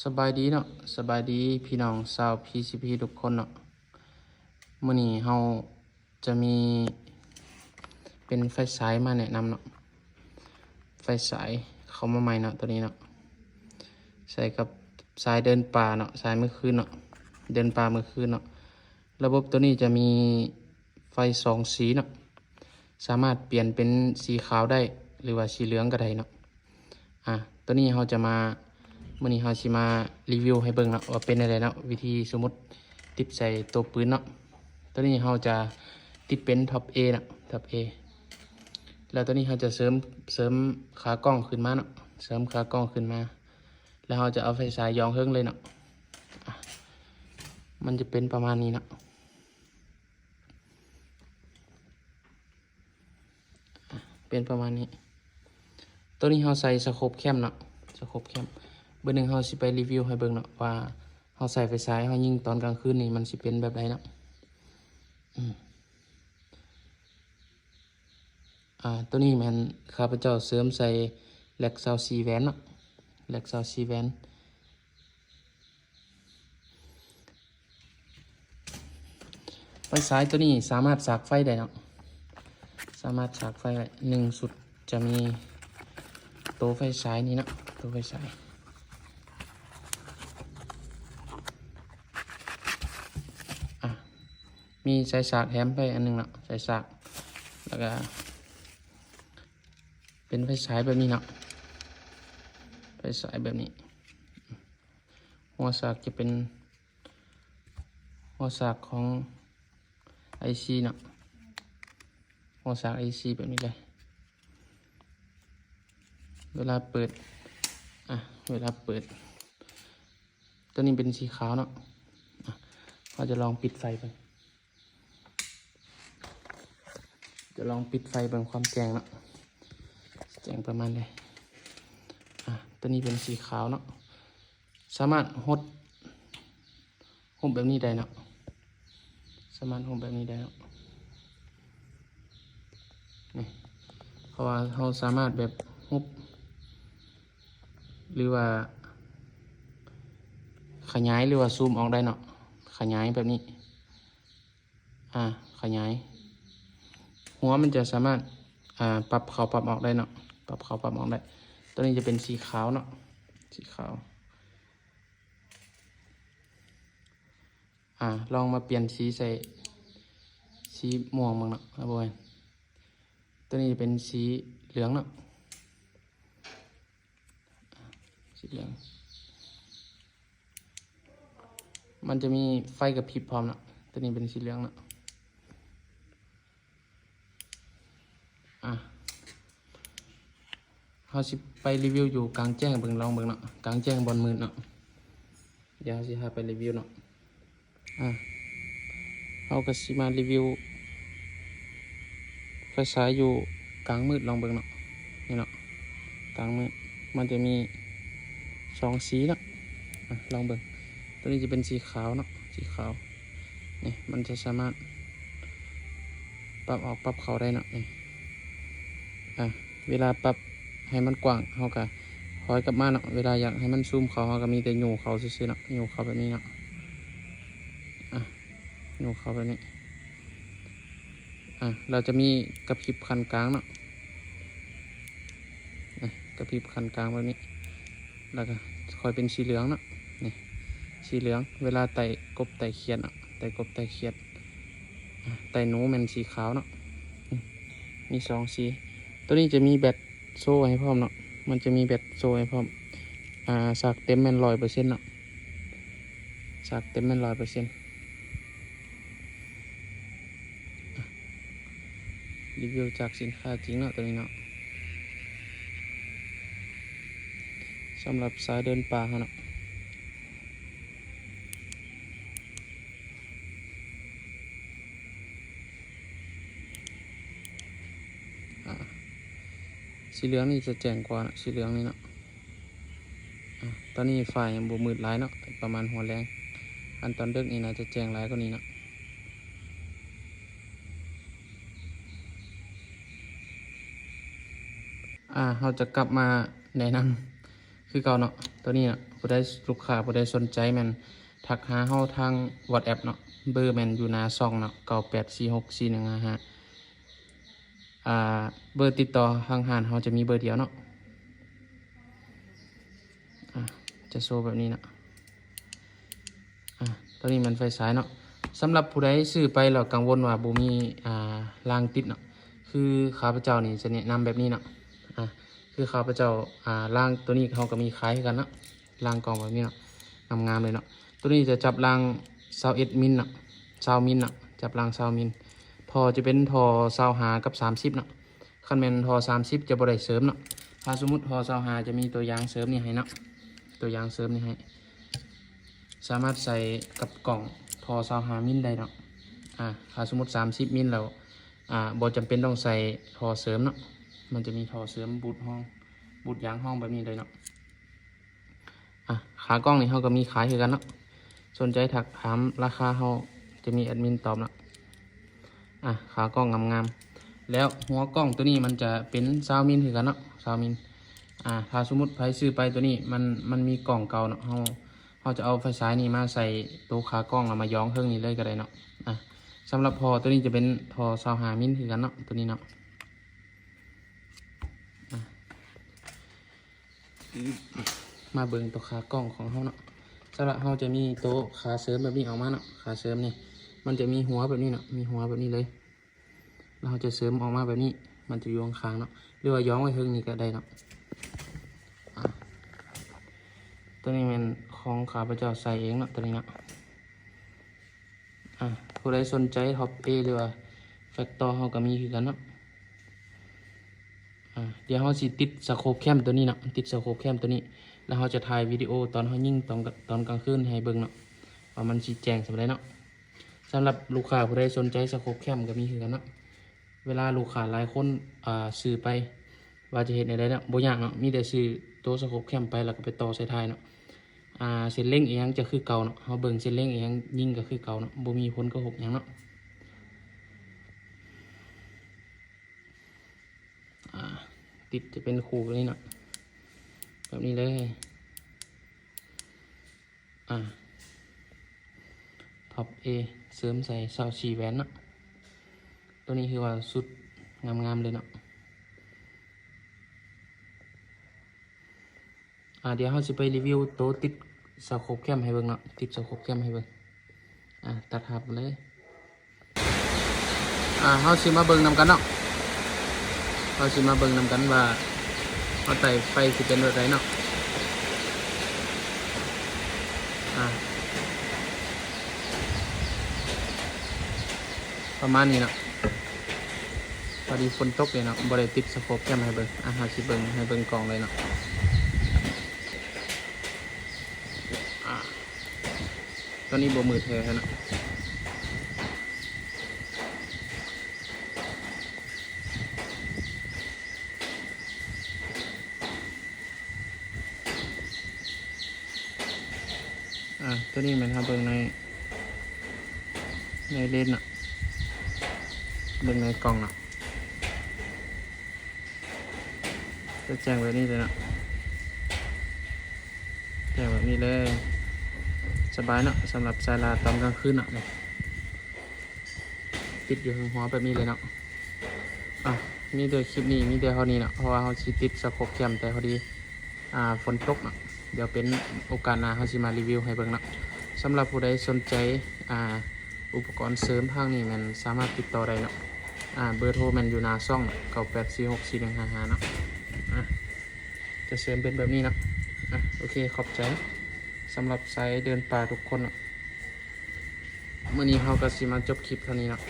ສະບາຍດີເນາະ ສະບາຍດີພີ່ນ້ອງຊາວ ພີຊີພີ ທຸກຄົນເນາະ. ມື້ນີ້ເຮົາຈະມີເປັນໄຟສາຍມາແນະນຳເນາະ. ໄຟສາຍເຂົ້າມາໃໝ່ເນາະ ໂຕນີ້ເນາະ ໃສ່ກັບສາຍເດີນປ່າເນາະ ສາຍມື້ຄືນເນາະ ເດີນປ່າມື້ຄືນເນາະ. ລະບົບໂຕນີ້ຈະມີໄຟສອງສີເນາະ ສາມາດປ່ຽນເປັນສີຂາວໄດ້ ຫຼືວ່າສີເຫຼືອງກໍໄດ້ເນາະ. ອາ ໂຕນີ້ເຮົາຈະມາ ມື້ນີ້ເຮົາຊິມາຣີວິວໃຫ້ເບິ່ງເນາະ ວ່າເປັນແນວໃດເນາະ ວິທີສົມມຸດຕິດໃສ່ໂຕປືນເນາະ. ໂຕນີ້ເຮົາຈະຕິດເປັນທັອບເອເນາະ ທັອບເອ. ແລ້ວໂຕນີ້ເຮົາຈະເສີມ ເສີມຂາກ້ອງຂຶ້ນມາເນາະ ເສີມຂາກ້ອງຂຶ້ນມາ. ແລ້ວເຮົາຈະເອົາໄຟສາຍຢອງເທິງເລີຍເນາະ ອາ ມັນຈະເປັນປະມານນີ້ເນາະ ອາ ເປັນປະມານນີ້. ໂຕນີ້ເຮົາໃສ່ສະໂຄບແຄມເນາະ ສະໂຄບແຄມ. ເບິ່ງໜຶ່ງເຮົາຊິໄປຣີວິວໃຫ້ເບິ່ງເນາະ ວ່າເຮົາໃສ່ໄຟສາຍ ເຮົາຍິງຕອນກາງຄືນນີ້ມັນຊິເປັນແບບໃດເນາະ. ອາ ໂຕນີ້ແມ່ນຂ້າພະເຈົ້າເສີມໃສ່ແລັກຊາວສີ່ແຫວນເນາະ ແລັກຊາວສີ່ແຫວນ. ໄຟສາຍໂຕນີ້ສາມາດສາກໄຟໄດ້ເນາະ ສາມາດສາກໄຟໄດ້. ໜຶ່ງຊຸດຈະມີໂຕໄຟສາຍນີ້ເນາະ ໂຕໄຟສາຍ. ອາ ມີສາຍສາກແຖມໄປອັນໜຶ່ງເນາະ ສາຍສາກ ແລ້ວກະເປັນໄຟສາຍແບບນີ້ເນາະ ໄຟສາຍແບບນີ້. ຫົວສາກຈະເປັນຫົວສາກຂອງໄອຊີເນາະ ຫົວສາກໄອຊີແບບນີ້ເລີຍ. ເວລາເປີດ ອາ ເວລາເປີດ ໂຕນີ້ເປັນສີຂາວເນາະ. ອາ ເຮົາຈະລອງປິດໄຟເບິ່ງ ຈະລອງປິດໄຟເບິ່ງຄວາມແຈ້ງເນາະ ແຈ້ງປະມານໃດ. ອາ ໂຕນີ້ເປັນສີຂາວເນາະ ສາມາດຫົດ ຫົດແບບນີ້ໄດ້ເນາະ ສາມາດຫົດແບບນີ້ໄດ້ເນາະ ນີ້ ເພາະວ່າເຮົາສາມາດແບບຫົດ ຫຼືວ່າຂະຫຍາຍ ຫຼືວ່າຊູມອອກໄດ້ເນາະ ຂະຫຍາຍແບບນີ້. ອາ ຂະຫຍາຍ ຫົວມັນຈະສາມາດ ອາ ປັບເຂົ້າປັບອອກໄດ້ເນາະ ປັບເຂົ້າປັບອອກໄດ້. ໂຕນີ້ຈະເປັນສີຂາວເນາະ ສີຂາວ. ອາ ລອງມາປ່ຽນສີໃສ່ສີມ່ວງເບິ່ງເນາະ ອາ ບໍ່ແມ່ນ ໂຕນີ້ຈະເປັນສີເຫຼືອງເນາະ. ສີເຫຼືອງ ມັນຈະມີໄຟກະພິບພ້ອມເນາະ ໂຕນີ້ເປັນສີເຫຼືອງເນາະ. ອາ ເຮົາຊິໄປຣີວິວຢູ່ກາງແຈ້ງເບິ່ງ ລອງເບິ່ງເນາະ ກາງແຈ້ງບ່ອນມືດເນາະ ດຽວເຮົາຊິພາໄປຣີວິວເນາະ. ອາ ເຮົາກະຊິມາຣີວິວໄຟສາຍຢູ່ກາງມືດ ລອງເບິ່ງເນາະ ນີ້ເນາະ ກາງມືດ ມັນຈະມີສອງສີເນາະ. ອາ ລອງເບິ່ງ ໂຕນີ້ຈະເປັນສີຂາວເນາະ ສີຂາວ ນີ້ ມັນຈະສາມາດປັບອອກປັບເຂົ້າໄດ້ເນາະ ນີ້. ອາ ເວລາປັບໃຫ້ມັນກວ້າງ ເຮົາກະຖອຍກັບມາເນາະ ເວລາຢາກໃຫ້ມັນຊູມເຂົ້າ ເຮົາກະມີແຕ່ຍູ້ເຂົ້າຊື່ໆເນາະ ຍູ້ເຂົ້າແບບນີ້ເນາະ. ອາ ຍູ້ເຂົ້າແບບນີ້ ອາ ລາວຈະມີກະພິບຂັ້ນກາງເນາະ ກະພິບຂັ້ນກາງແບບນີ້ ລະກະຄ່ອຍເປັນສີເຫຼືອງເນາະ ນີ້ ສີເຫຼືອງ ເວລາໄຕ່ກົບໄຕ່ຂຽດເນາະ ໄຕ່ກົບໄຕ່ຂຽດ ອາ ໄຕ່ໜູແມ່ນສີຂາວເນາະ ມີສອງສີ. ໂຕນີ້ຈະມີແບັດໂຊໃຫ້ພ້ອມເນາະ ມັນຈະມີແບັດໂຊໃຫ້ພ້ອມ. ອາ ສາກເຕັມແມ່ນຮ້ອຍເປີເຊັນເນາະ ສາກເຕັມແມ່ນຮ້ອຍເປີເຊັນ. ຣີວິວຈາກສິນຄ້າຈິງເນາະ ໂຕນີ້ເນາະ ສຳລັບສາຍເດີນປ່າເຮົາເນາະ. ອາ ສີເຫຼືອງນີ້ຈະແຈ້ງກວ່າເນາະ ສີເຫຼືອງນີ້ເນາະ. ອາ ຕອນນີ້ຟ້າຍັງບໍ່ມືດຫຼາຍເນາະ ປະມານຫົວແລງ ອັນຕອນເດິກນີ້ໜ້າຈະແຈ້ງຫຼາຍກວ່ານີ້ເນາະ. ອາ ເຮົາຈະກັບມາແນະນຳຄືເກົ່າເນາະ ໂຕນີ້ເນາະ ໄຟ ຜູ້ໃດ ລູກຄ້າຜູ້ໃດສົນໃຈແມ່ນທັກຫາເຮົາທາງ WhatsApp ເນາະ, ເບີແມ່ນຢູ່ໜ້າຊ່ອງເນາະ ເກົ້າແປດສີ່ຫົກສີ່ໜຶ່ງຫ້າຫ້າ. ອ່າ ເບີຕິດຕໍ່ທາງຮ້ານເຮົາຈະມີເບີດຽວເນາະ. ອ່າ ຈະໂຊແບບນີ້ເນາະ. ອ່າ ຕົວນີ້ແມ່ນໄຟສາຍເນາະ. ສຳລັບຜູ້ໃດຊື້ໄປແລ້ວກັງວົນວ່າບໍ່ມີ ອ່າ ລາງຕິດເນາະ, ຄືຂ້າພະເຈົ້ານີ້ຈະແນະນຳແບບນີ້ເນາະ. ອ່າ ຄືຂ້າພະເຈົ້າ ອ່າ ລາງຕົວນີ້ເຮົາກໍມີຂາຍຄືກັນເນາະ, ລາງກ່ອງແບບນີ້ເນາະ, ງາມໆເລີຍເນາະ. ຕົວນີ້ຈະຈັບລາງຊາວເອັດມິນເນາະ, ຊາວມິນເນາະ, ຈັບລາງຊາວມິນ. ທໍ່ຈະເປັນທໍ່ຊາວຫ້າກັບສາມສິບເນາະ. ຄັນແມ່ນທໍ່ສາມສິບຈະບໍ່ໄດ້ເສີມເນາະ. ຖ້າສົມມຸດທໍ່ຊາວຫ້າຈະມີຕົວຢາງເສີມນີ້ໃຫ້ເນາະ, ຕົວຢາງເສີມນີ້ໃຫ້, ສາມາດໃສ່ກັບກ່ອງທໍ່ຊາວຫ້າມິນໄດ້ເນາະ. ອ່າ ຖ້າສົມມຸດສາມສິບມິນແລ້ວ ອ່າ ບໍ່ຈຳເປັນຕ້ອງໃສ່ທໍ່ເສີມເນາະ, ມັນຈະມີທໍ່ເສີມບູດຮອງ ບູດຢາງຮອງແບບນີ້ເລີຍເນາະ. ອ່ະ ຂາກ້ອງນີ້ເຮົາກໍມີຂາຍຄືກັນເນາະ, ສົນໃຈທັກຖາມລາຄາເຮົາຈະມີແອດມິນຕອບເນາະ. ອ່ະ ຂາກ້ອງງາມໆ. ແລ້ວຫົວກ້ອງຕົວນີ້ມັນຈະເປັນຊາວມິນຄືກັນເນາະ, ຊາວມິນ. ອ່າ ຖ້າສົມມຸດໃຜຊື້ໄປຕົວນີ້ ມັນ ມັນມີກ້ອງເກົ່າເນາະ, ເຮົາ ເຮົາຈະເອົາໄຟສາຍນີ້ມາໃສ່ໂຕຂາກ້ອງ ແລ້ວມາຢອງເທິງນີ້ເລີຍກໍໄດ້ເນາະ. ອ່າ ສຳລັບທໍ່ຕົວນີ້ຈະເປັນທໍ່ຊາວຫ້າມິນຄືກັນເນາະ, ຕົວນີ້ເນາະ. ອ່າ ມາເບິ່ງຕົວຂາກ້ອງຂອງເຮົາເນາະ. ສຳລັບເຮົາຈະມີໂຕຂາເສີມແບບນີ້ອອກມາເນາະ, ຂາເສີມນີ້ມັນຈະມີຫົວແບບນີ້ເນາະ, ມີຫົວແບບນີ້ເລີຍ. ແລ້ວເຮົາຈະເສີມອອກມາແບບນີ້, ມັນຈະຢູ່ຂ້າງໆເນາະ, ຫຼືວ່າຢອງໄວ້ເທິງນີ້ກໍໄດ້ເນາະ. ອ່າ ຕົວນີ້ແມ່ນຂອງຂ້າພະເຈົ້າໃສ່ເອງເນາະ, ຕົວນີ້ເນາະ. ອ່າ ຜູ້ໃດສົນໃຈທັອບເອ ຫຼືວ່າແຟັກຕໍ ເຮົາກໍມີຄືກັນເນາະ. ອ່າ ດຽວເຮົາຊິຕິດສະໂຄບແຄມຕົວນີ້ເນາະ, ຕິດສະໂຄບແຄມຕົວນີ້ ແລ້ວເຮົາຈະຖ່າຍວິດີໂອຕອນເຮົາຍິງຕອນ ຕອນກາງຄືນໃຫ້ເບິ່ງເນາະ ວ່າມັນຊິແຈ້ງສ່ຳໃດເນາະ. ສຳລັບລູກຄ້າຜູ້ໃດສົນໃຈສະໂຄບແຄມກໍມີຄືກັນເນາະ. ເວລາລູກຄ້າຫຼາຍຄົນ ອ່າ ຊື້ໄປ ວ່າຈະເຮັດແນວໃດເນາະ, ບໍ່ຍາກເນາະ, ມີແຕ່ຊື້ໂຕສະໂຄບແຄມໄປ ແລ້ວກໍໄປຕໍ່ໃສ່ທ້າຍເນາະ. ອ່າ ເສັ້ນເລັງອີ່ຫຍັງຈະຄືເກົ່າເນາະ, ເຮົາເບິ່ງເສັ້ນເລັງອີ່ຫຍັງຍິງກໍຄືເກົ່າເນາະ, ບໍ່ມີຜົນກະທົບຫຍັງເນາະ. ອ່າ ຕິດຈະເປັນຄູ່ແບບນີ້ເນາະ, ແບບນີ້ເລີຍ. ອ່າ ທັອບເອ ເສີມໃສ່ຊາວສີ່ແຫວນເນາະ. ຕົວນີ້ຄືວ່າຊຸດງາມໆເລີຍເນາະ. ອ່າ ດຽວເຮົາຊິໄປຣີວິວໂຕຕິດສະໂຄບແຄມໃຫ້ເບິ່ງເນາະ, ຕິດສະໂຄບແຄມໃຫ້ເບິ່ງ. ອ່າ ຕັດພາບມາເລີຍ. ອ່າ ເຮົາຊິມາເບິ່ງນຳກັນເນາະ, ເຮົາຊິມາເບິ່ງນຳກັນວ່າເຮົາໄຕ່ໄຟຊິເປັນແບບໃດເນາະ. ອ່າ ປະມານນີ້ເນາະ. ພໍດີຝົນຕົກເດເນາະ, ບໍ່ໄດ້ຕິດສະໂຄບແຄມໃຫ້ເບິ່ງ. ອ່າ ເຮົາຊິເບິ່ງ ໃຫ້ເບິ່ງກ້ອງເລີຍເນາະ. ອ່າ ຕອນນີ້ບໍ່ມືດແທ້ເນາະ. ອ່າ ຕົວນີ້ແມ່ນເຮົາເບິ່ງໃນ ໃນເລນເນາະ, ເບິ່ງໃນກ້ອງເນາະ. ຈະແຈ້ງແບບນີ້ເລີຍເນາະ, ແຈ້ງແບບນີ້ເລີຍ. ສະບາຍເນາະ, ສຳລັບສາຍລາຕອນກາງຄືນເນາະ. ນີ້ ຕິດຢູ່ເທິງຫົວແບບນີ້ເລີຍເນາະ. ອ່ະ ມີແຕ່ຄລິບນີ້ ມີແຕ່ເທົ່ານີ້ເນາະ, ເພາະວ່າເຮົາຊິຕິດສະໂຄບແຄມ, ແຕ່ພໍດີ ອ່າ ຝົນຕົກເນາະ. ດຽວເປັນໂອກາດໜ້າ ເຮົາຊິມາຣີວິວໃຫ້ເບິ່ງເນາະ. ສຳລັບຜູ້ໃດສົນໃຈ ອ່າ ອຸປະກອນເສີມທາງນີ້ແມ່ນສາມາດຕິດຕໍ່ໄດ້ເນາະ. ອ່າ ເບີໂທແມ່ນຢູ່ໜ້າຊ່ອງ ເກົ້າແປດສີ່ຫົກສີ່ໜຶ່ງຫ້າຫ້າເນາະ. ອ່າ ຈະເສີມເປັນແບບນີ້ເນາະ. ອ່າ ໂອເຄ ຂອບໃຈສຳລັບສາຍເດີນປ່າທຸກຄົນເນາະ. ມື້ນີ້ເຮົາກໍຊິມາຈົບຄລິບເທົ່ານີ້ເນາະ.